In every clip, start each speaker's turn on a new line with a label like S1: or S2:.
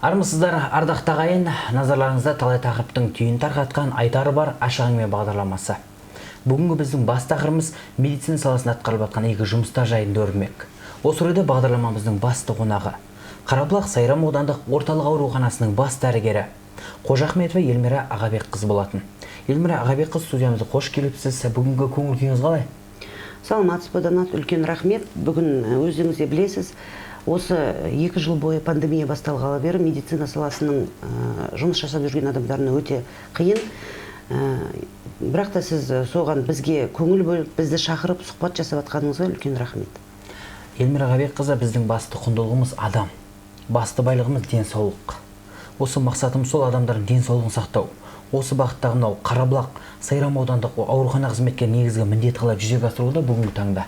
S1: Армысыздар, ардақты ағайын, назарларыңызда талай тақырыптың түйін тарқатқан «Айтары бар ашық әңгіме» бағдарламасы. Бүгінгі біздің бас тақырыбымыз медицина саласында атқарылып жатқан игі жұмыстар жайында өрбімек. Осы орайда бағдарламамыздың басты қонағы Қарабұлақ Сайрам аудандық орталық ауруханасының бас дәрігері Қожахметова Елмира Ағабекқызы болатын. Елмира Ағабекқызы, студиямызға қош келіпсіз. Бүгінгі көңіл күйіңіз қалай?
S2: Саламатсыз ба, Данат? Үлкен рахмет. Бүгін, өзіңіз де білесіз, осы 2 жыл бойы пандемия басталғалы бері медицина саласының жұмыс жасап жүрген адамдарына өте қиын. Бірақ та сіз соған бізге көңіл бөліп, бізді шақырып, сұхбат жасап жатқаныңызға үлкен рахмет.
S1: Елмира Ағабекқызы, біздің басты құндылығымыз адам. Басты байлығымыз денсаулық. Осы мақсатымыз сол адамдардың денсаулығын сақтау. Осы бағыттағы мынау Қарабұлақ Сайрам аудандық аурухана қызметкері негізгі міндет қалай жүзеге асырылуда бүгінгі таңда?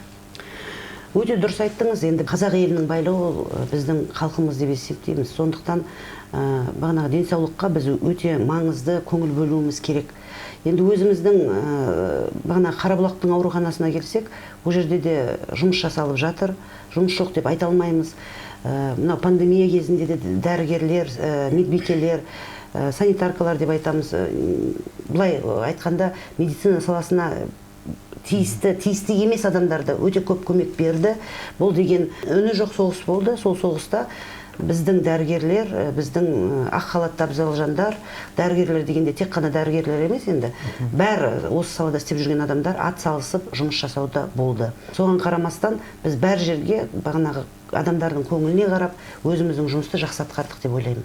S2: Өте дұрыс айттыңыз. Енді қазақ елінің байлығы ол біздің халқымыз деп есептейміз. Сондықтан бағанағы денсаулыққа біз өте маңызды көңіл бөлуіміз керек. Енді өзіміздің бағана Қарабұлақтың ауруханасына келсек, ол жерде де жұмыс жасалып жатыр, жұмыс жоқ деп айта алмаймыз. Мынау пандемия кезінде де дәрігерлер, медбикелер, санитаркалар деп айтамыз, былай айтқанда, медицина саласына тиісті, тиісті емес адамдар да өте көп көмек берді. Бұл деген үні жоқ соғыс болды. Сол соғыста біздің дәрігерлер, біздің ақ халатты абзал жандар, дәрігерлер дегенде тек қана дәрігерлер емес, енді бәрі осы салада істеп жүрген адамдар ат салысып жұмыс жасауда болды. Соған қарамастан біз бәр жерге бағанағы адамдардың көңіліне қарап, өзіміздің жұмысты жақсы атқардық деп ойлаймын.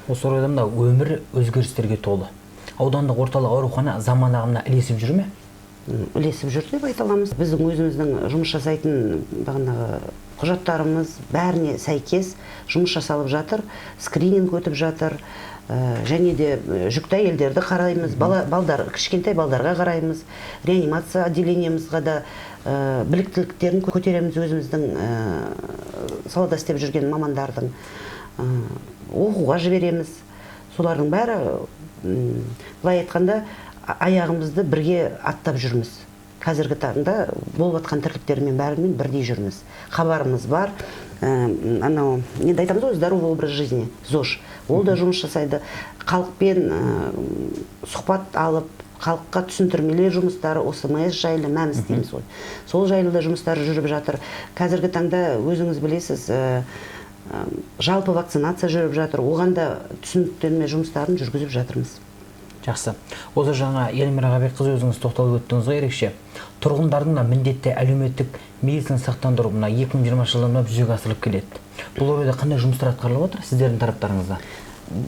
S1: Осы орайда мынау өмір өзгерістерге толы. Аудандық орталық аурухана заман ағымына ілесіп жүр ме?
S2: Ілесіп жүр деп айта аламыз. Біздің өзіміздің жұмыс жасайтын бағанағы құжаттарымыз бәріне сәйкес жұмыс жасалып жатыр, скрининг өтіп жатыр, және де жүкті әйелдерді қараймыз, бала балдар, кішкентай балдарға қараймыз, реанимация отделениемызға да біліктіліктерін көтереміз. Өзіміздің салада істеп жүрген мамандардың оқуға жібереміз. Солардың бәрі, былай айтқанда, аяғымызды бірге аттап жүрміз. Қазіргі таңда болып жатқан тірліктермен бәрімен бірдей жүрміз, хабарымыз бар. Анау енді айтамыз ғой, здоровый образ жизни, ЗОЖ, ол да жұмыс жасайды. Халықпен сұхбат алып, халыққа түсіндірмелер жұмыстары, ОСМС жайлы, МӘМС дейміз ғой, сол жайлы да жұмыстар жүріп жатыр. Қазіргі таңда, өзіңіз білесіз, жалпы вакцинация жүріп жатыр, оған да түсініктеме жұмыстарын жүргізіп жатырмыз.
S1: Жақсы. Осы жаңа, Елмира Ағабекқызы, өзіңіз тоқталып өттіңіз ғой, ерекше тұрғындардың да міндетті әлеуметтік медициналық сақтандыру мына 2020 жылдан бастап жүзеге асырылып келеді. Бұл орайда қандай жұмыстар атқарылып отыр сіздердің тараптарыңызда?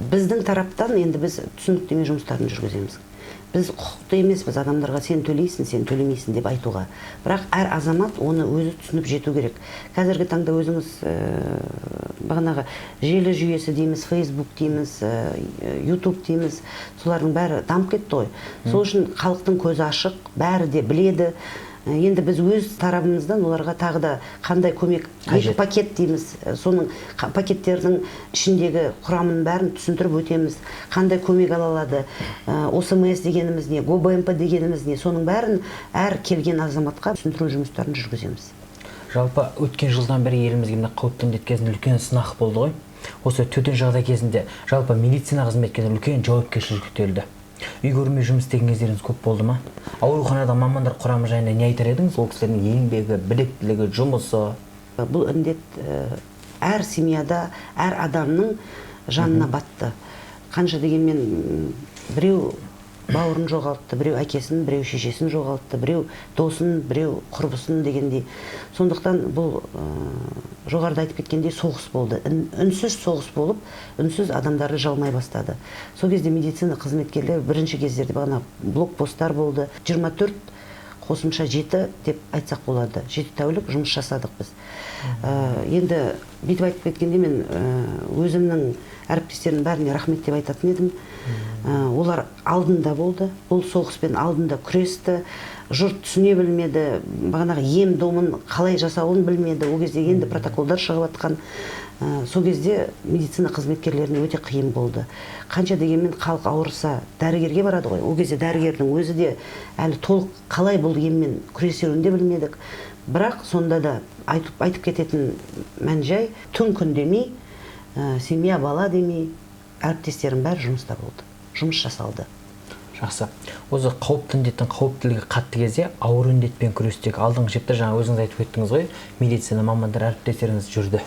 S2: Біздің тараптан енді біз түсініктеме жұмыстарын жүргіземіз. Біз құқықты емеспіз адамдарға «сен төлейсің, сен төлемейсің» деп айтуға, бірақ әр азамат оны өзі түсініп жету керек. Қазіргі таңда өзіңіз бағанағы желі жүйесі дейміз, Фейсбук дейміз, Ютуб дейміз, солардың бәрі дамып кетті ғой. Сол үшін халықтың көзі ашық, бәрі де біледі. Енді біз өз тарапымыздан оларға тағы да қандай көмек екі
S1: Қажет.
S2: пакет дейміз, соның пакеттердің ішіндегі құрамын бәрін түсіндіріп өтеміз. Қандай көмек ала алады, ОСМС дегеніміз не, ГОБМП дегеніміз не, соның бәрін әр келген азаматқа түсіндіру жұмыстарын жүргіземіз.
S1: Жалпы өткен жылдан бері елімізге мына қауіпті індет кезінде үлкен сынақ болды ғой. Осы төтенше жағдай кезінде жалпы медицина қызметкерлеріне үлкен жауапкершілік жүктелді. Үй көрмей жұмыс істеген кездеріңіз көп болды ма? Ауруханада мамандар құрамы жайында не айтар едіңіз? Ол кісілердің еңбегі, біліктілігі, жұмысы?
S2: Бұл індет әр семьяда, әр адамның жанына батты. Қанша дегенмен, біреу бауырын жоғалтты, біреу әкесін, біреу шешесін жоғалтты, біреу досын, біреу құрбысын дегендей. Сондықтан бұл, жоғарыда айтып кеткендей, соғыс болды. Үнсіз соғыс болып, үнсіз адамдарды жалмай бастады. Сол кезде медицина қызметкерлері бірінші кездерде бағана блокпосттар болды, 24 қосымша 7 деп айтсақ болады, 7 тәулік жұмыс жасадық біз. Енді бүйтіп айтып кеткенде, мен өзімнің әріптестерімнің бәріне рахмет деп айтатын едім. Олар алдында болды, бұл соғыспен алдында күресті. Жұрт түсіне білмеді, бағанағы ем домын қалай жасауын білмеді. Ол кезде енді протоколдар шығып жатқан. Сол кезде медицина қызметкерлеріне өте қиын болды. Қанша дегенмен халық ауырса, дәрігерге барады ғой. Ол кезде дәрігердің өзі де әлі толық қалай бұл еммен күресерін де білмедік. Бірақ сонда да айтып кететін мән жай, түн күн демей. Семья, бала демей, әріптестерім бәрі жұмыста болды, жұмыс жасалды.
S1: Жақсы. Осы қауіпті індеттің қауіптілігі қатты кезде ауыр індетпен күрестегі алдыңғы шепте жаңа өзіңіз айтып кеттіңіз ғой, медицина мамандары, әріптестеріңіз жүрді.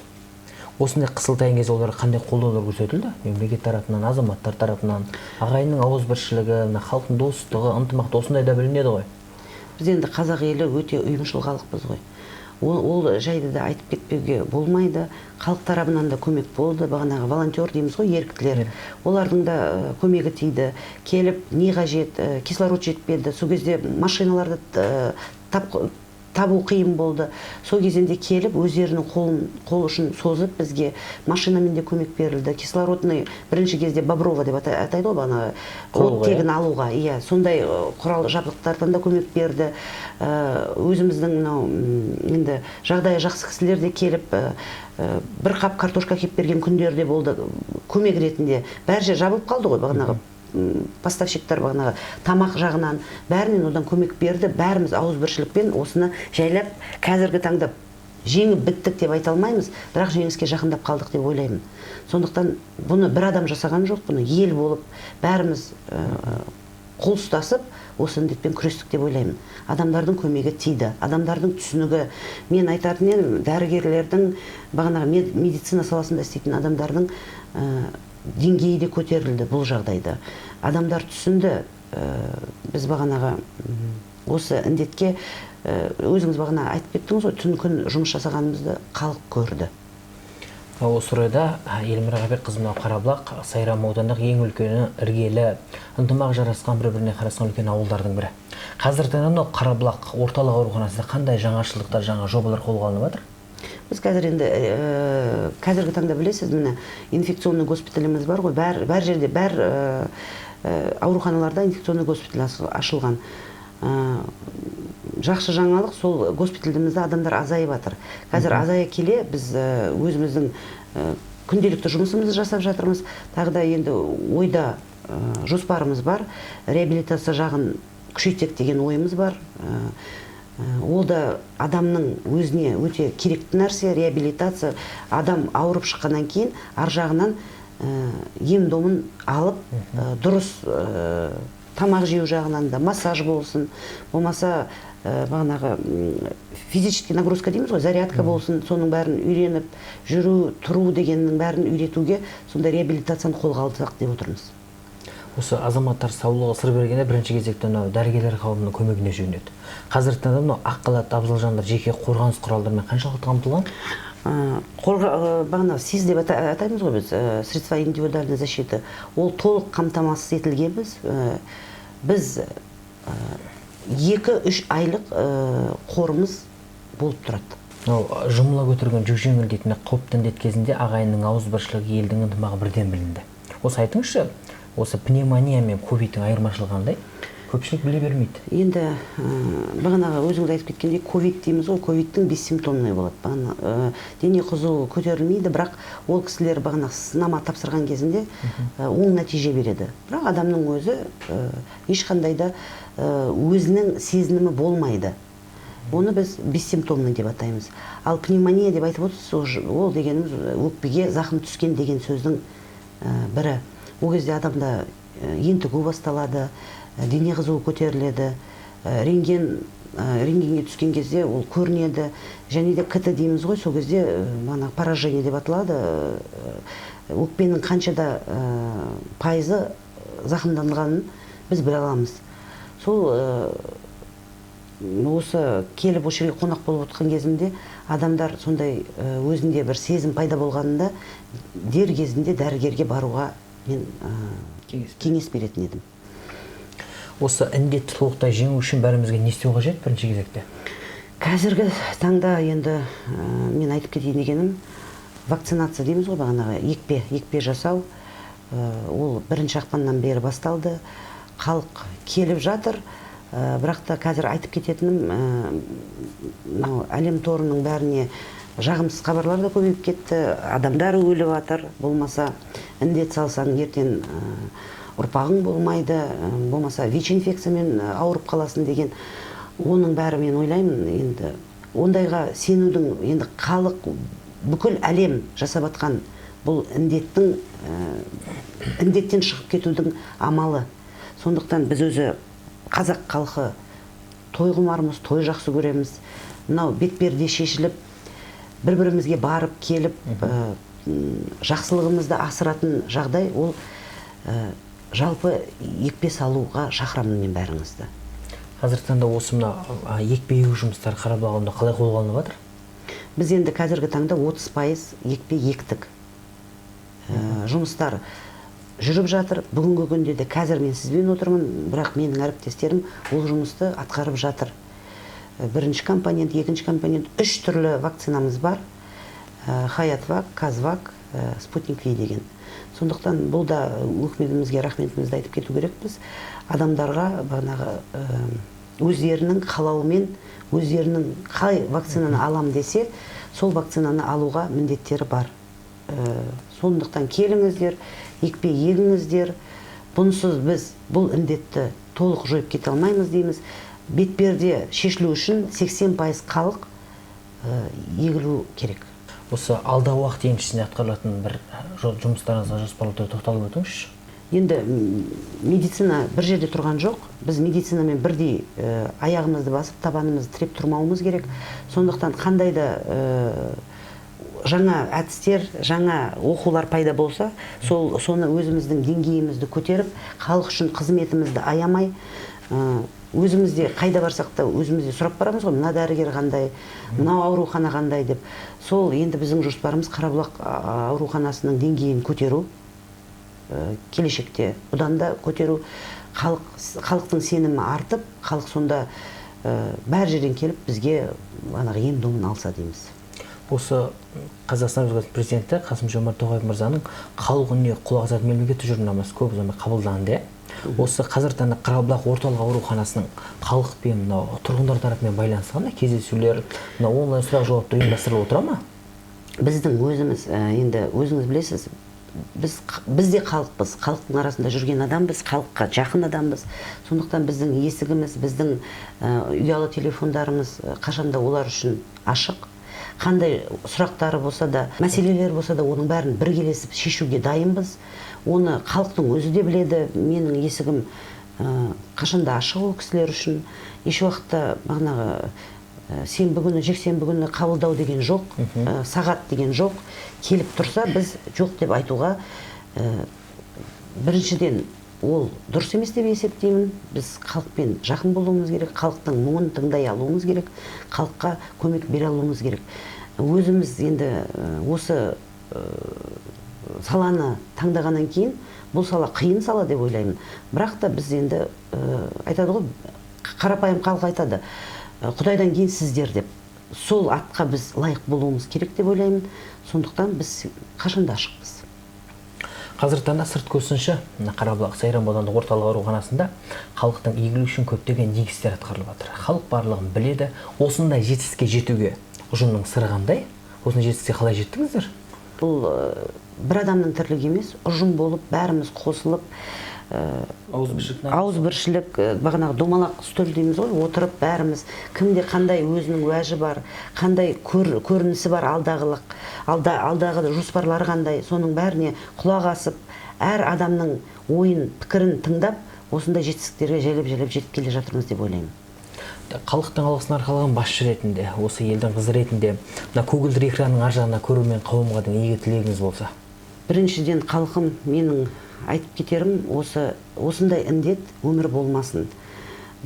S1: Осындай қысылтаяң кезде оларға қандай қолдаулар көрсетілді? Мемлекет тарапынан, азаматтар тарапынан, ағайынның ауызбіршілігі, мына халықтың достығы, ынтымақты осындай да білінеді ғой.
S2: Біз енді қазақ елі өте ұйымшыл халықпыз ғой. Ол жайды да айтып кетпеуге болмайды. Халық тарапынан да көмек болды. Бағанағы волонтер дейміз ғой, еріктілер. Олардың да көмегі тиді. Келіп не қажет, кислород жетпеді. Сол кезде машиналарды табу қиын болды. Сол кезеңде келіп өздерінің қол ұшын созып бізге машинамен де көмек берілді. Кислородный бірінші кезде Боброва деп атайды ғой бағанағы,
S1: Құрылғы,
S2: оттегін
S1: иә?
S2: алуға. Иә, сондай құрал жабдықтардан да көмек берді. Өзіміздің мынау, енді жағдайы жақсы кісілер де келіп, бір қап картошка әкеліп берген күндер де болды көмек ретінде. Бәрі жер жабылып қалды ғой бағанағы. Поставщиктар бағанағы тамақ жағынан бәрінен одан көмек берді. Бәріміз ауызбіршілікпен осыны жайлап қазіргі таңда жеңіп біттік деп айта алмаймыз, бірақ жеңіске жақындап қалдық деп ойлаймын. Сондықтан бұны бір адам жасаған жоқ, бұны ел болып бәріміз қол ұстасып осы індетпен күрестік деп ойлаймын. Адамдардың көмегі тиді, адамдардың түсінігі. Мен айтатын едім, дәрігерлердің, бағанағы медицина саласында істейтін адамдардың деңгейі де көтерілді бұл жағдайда. Адамдар түсінді, біз бағанағы осы індетке, өзіңіз бағана айтып кеттіңіз ғой, түн күн жұмыс жасағанымызды халық көрді.
S1: Осы орайда Елмира Ғабитқызы, мынау Қарабұлақ, Сайрам ауданындағы ең үлкені, іргелі, ынтымақ жарасқан, бір-біріне қарасқан үлкен ауылдардың бірі. Қазіргі таңда мынау Қарабұлақ орталық ауруханасында қандай жаңашылдықтар, жаңа жобалар қолға алынып жатыр?
S2: Біз қазір енді қазіргі таңда білесіз, міне инфекционный госпиталіміз бар ғой, бәр жерде, бәр ауруханаларда инфекционный госпиталь ашылған. Жақсы жаңалық, сол госпиталімізде адамдар азайып жатыр. Қазір азая келе біз өзіміздің күнделікті жұмысымызды жасап жатырмыз. Тағы да енді ойда жоспарымыз бар, реабилитация жағын күшейтсек деген ойымыз бар. Ол да адамның өзіне өте керекті нәрсе, реабилитация. Адам ауырып шыққаннан кейін ар жағынан ем-домын алып, дұрыс тамақ жеу жағынан да, массаж болсын, болмаса бағанағы физический нагрузка дейміз ғой, зарядка болсын, соның бәрін үйреніп, жүру, тұру дегеннің бәрін үйретуге сондай реабилитацияны қолға алсақ деп отырмыз.
S1: Осы азаматтар саулығы сыр бергенде бірінші кезекте мынау дәрігерлер қауымының көмегіне жүгінеді. Қазіргі таңда мынау ақ халатты абзал жандар жеке қорғаныс құралдарымен қаншалықты қамтылған?
S2: Бағана СИЗ деп атаймыз ғой біз, средства индивидуальной защиты. Ол толық қамтамасыз етілгенбіз. Біз екі-үш айлық қорымыз болып тұрады.
S1: Мынау жұмыла көтерген жүк жеңілдейтін қауіпті індет кезінде ағайынның ауызбіршілігі, елдің ынтымағы бірден білінді. Осы айтыңызшы, осы пневмония мен ковидтің айырмашылығы қандай? Көпшілік біле бермейді.
S2: Енді бағанағы өзіңіз айтып кеткендей, ковид дейміз ғой, ковидтің бессимптомный болады. Бағана дене қызуы көтерілмейді, бірақ ол кісілер бағана сынама тапсырған кезінде оң нәтиже береді. Бірақ адамның өзі ешқандай да өзінің сезінімі болмайды. Оны біз бессимптомный деп атаймыз. Ал пневмония деп айтып отырсыз, ол дегеніміз өкпеге зақым түскен деген сөздің бірі. Ол кезде адамда ентігу басталады, дене қызуы көтеріледі, рентгенге түскен кезде ол көрінеді. Және де КТ дейміз ғой, сол кезде бағанағы поражение деп аталады, өкпенің қанша да пайызы зақымданғанын біз біле аламыз. Сол осы келіп осы жерге қонақ болып отқан кезімде адамдар сондай өзінде бір сезім пайда болғанында дер кезінде дәрігерге баруға мен
S1: Кеңес
S2: кеңес беретін едім.
S1: Осы індетті толықтай жеңу үшін бәрімізге не істеу қажет бірінші кезекте?
S2: Қазіргі таңда енді мен айтып кетейін дегенім, вакцинация дейміз ғой, бағанағы екпе жасау, ол бірінші ақпаннан бері басталды. Халық келіп жатыр. Бірақ та қазір айтып кететінім, мынау әлем торының бәріне жағымсыз хабарлар да көбейіп кетті, адамдар өліп жатыр, болмаса індет салсаң ертең ұрпағың болмайды, болмаса ВИЧ инфекциямен ауырып қаласың деген, оның бәрі мен ойлаймын, енді ондайға сенудің, енді халық бүкіл әлем жасап жатқан Бұл індеттің індеттен шығып кетудің амалы. Сондықтан біз өзі қазақ халқы той құмармыз, той жақсы көреміз. Мынау бетперде шешіліп, бір-бірімізге барып келіп, жақсылығымызды асыратын жағдай ол. Жалпы екпе салуға шақырамын мен бәріңізді.
S1: Қазіргі таңда осы мына екпе егу жұмыстары Қарабұлақ ауылында қалай қолға алынып жатыр?
S2: Біз енді қазіргі таңда 30% екпе ектік. Жұмыстар жүріп жатыр. Бүгінгі күнде де қазір мен сізбен отырмын, бірақ менің әріптестерім ол жұмысты атқарып жатыр. Бірінші компонент, екінші компонент, үш түрлі вакцинамыз бар. Хаятвак, Казвак, Спутник Ви деген. Сондықтан бұл да өкіметімізге рахметімізді айтып кету керекпіз. Адамдарға бағанағы өздерінің қалауымен, өздерінің қай вакцинаны алам десе, сол вакцинаны алуға міндеттері бар. Сондықтан келіңіздер, екпе егіңіздер. Бұнсыз біз бұл індетті толық жойып кете алмаймыз дейміз. Бетперде шешілу үшін 80% халық егілу керек.
S1: Осы алдағы уақыт еншісінде атқарылатын бір жұмыстарыңызға жоспарлы түрде тоқталып өтіңізші.
S2: Енді медицина бір жерде тұрған жоқ. Біз медицинамен бірдей аяғымызды басып, табанымызды тіреп тұрмауымыз керек. Сондықтан қандай да жаңа әдістер, жаңа оқулар пайда болса, соны өзіміздің деңгейімізді көтеріп, халық үшін қызметімізді аямай, өзімізде қайда барсақ та өзімізде сұрап барамыз ғой, мына дәрігер қандай, мынау аурухана қандай деп. Сол енді біздің жоспарымыз Қарабұлақ ауруханасының деңгейін көтеру, келешекте бұдан да көтеру, халықтың сенімі артып, халық сонда бәр жерден келіп бізге анағы ем домын алса дейміз.
S1: Осы Қазақстан Республикасының президенті Қасым-Жомарт Тоқаев мырзаның халық үніне құлақ асатын мемлекет тұжырымдамасы көп ұзамай қабылданды. Осы қазіргі таңда Қарабұлақ орталық ауруханасының халықпен, мынау тұрғындар тарапымен байланысы қандай, кездесулер, мынау онлайн сұрақ жауаптар ұйымдастырылып отыра ма?
S2: Біздің өзіміз, енді өзіңіз білесіз, біз де халықпыз, халықтың арасында жүрген адамбыз, халыққа жақын адамбыз. Сондықтан біздің есігіміз, біздің ұялы телефондарымыз қашанда олар үшін ашық. Қандай сұрақтары болса да, мәселелер болса да, оның бәрін біргелесіп шешуге дайынбыз. Оны халықтың өзі де біледі. Менің есігім қашанда ашық ол кісілер үшін. Еш уақытта бағанағы сенбі күні, жексенбі күні қабылдау деген жоқ, сағат деген жоқ. Келіп тұрса біз жоқ деп айтуға, біріншіден ол дұрыс емес деп есептеймін. Біз халықпен жақын болуымыз керек, халықтың мұңын тыңдай алуымыз керек, халыққа көмек бере алуымыз керек. Өзіміз енді осы саланы таңдағаннан кейін, бұл сала қиын сала деп ойлаймын. Бірақ та біз енді айтады ғой, қарапайым халық айтады, Құдайдан кейін сіздер деп. Сол атқа біз лайық болуымыз керек деп ойлаймын. Сондықтан біз қашанда ашықпыз.
S1: Қазіргі таңда сырт көзсінші Қарабұлақ Сайрам аудандық орталық ауруханасында халықтың игілігі үшін көптеген игі істер атқарылып жатыр. Халық барлығын біледі. Осындай жетістікке жетуге ұжымның сыры қандай? Осындай жетістікке қалай жеттіңіздер?
S2: Бұл бір адамның тірлігі емес, ұжым болып бәріміз қосылып, ауызбіршілік, бағанағы домалақ үстел дейміз ғой, отырып бәріміз кімде қандай өзінің уәжі бар, қандай көрінісі бар, алдағы жоспарлары қандай, соның бәріне құлақ асып, әр адамның ойын, пікірін тыңдап, осындай жетістіктерге жайлап-жайлап жетіп келе жатырмыз деп ойлаймын.
S1: Халықтың алғысын арқалаған басшы ретінде, осы елдің қызы ретінде, мына көгілдір экранның ар жағына көрермен қауымға деген игі тілегіңіз болса?
S2: Біріншіден, халқым, менің айтып кетерім, осындай індет өмір болмасын.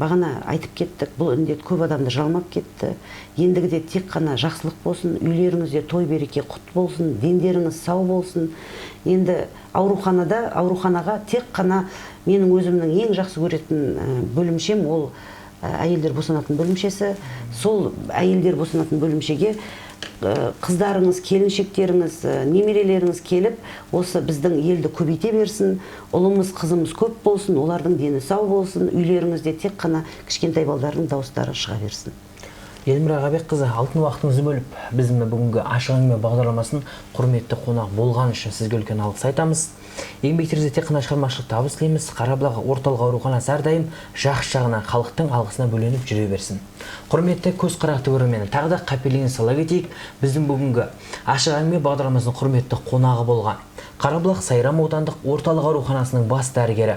S2: Бағана айтып кеттік, бұл індет көп адамды жалмап кетті. Ендігіде тек қана жақсылық болсын, үйлеріңізде той береке құт болсын, дендеріңіз сау болсын. Енді ауруханаға тек қана менің өзімнің ең жақсы көретін бөлімшем ол әйелдер босанатын бөлімшесі. Сол әйелдер босанатын бөлімшеге қыздарыңыз, келіншектеріңіз, немерелеріңіз келіп, осы біздің елді көбейте берсін, ұлымыз, қызымыз көп болсын, олардың дені сау болсын, үйлеріңізде тек қана кішкентай балдардың дауыстары шыға берсін.
S1: Елмира Ағабекқызы, алтын уақытыңызды бөліп, біздің бүгінгі ашық әңгіме бағдарламасын құрметті қонақ болған үшін сізге үлкен алғыс айтамыз. Еңбектеріңізге тек қана шығармашылық табыс тілейміз. Қарабұлақ орталық ауруханасы әрдайым жақсы жағынан халықтың алғысына бөленіп жүре берсін. Құрметті көз қарақты көрермен, тағы да қапеліңізге сала кетейік, біздің бүгінгі ашық әңгіме бағдарламасының құрметті қонағы болған Қарабұлақ Сайрам аудандық орталық ауруханасының бас дәрігері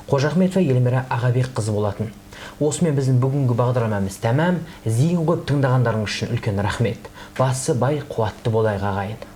S1: Қожахметова Елмира Ағабекқызы болатын. Осымен біздің бүгінгі бағдарламамыз тәмам. Зейін қойып тыңдағандарыңыз үшін үлкен рахмет. Басы бай, қуатты болайық, ағайын.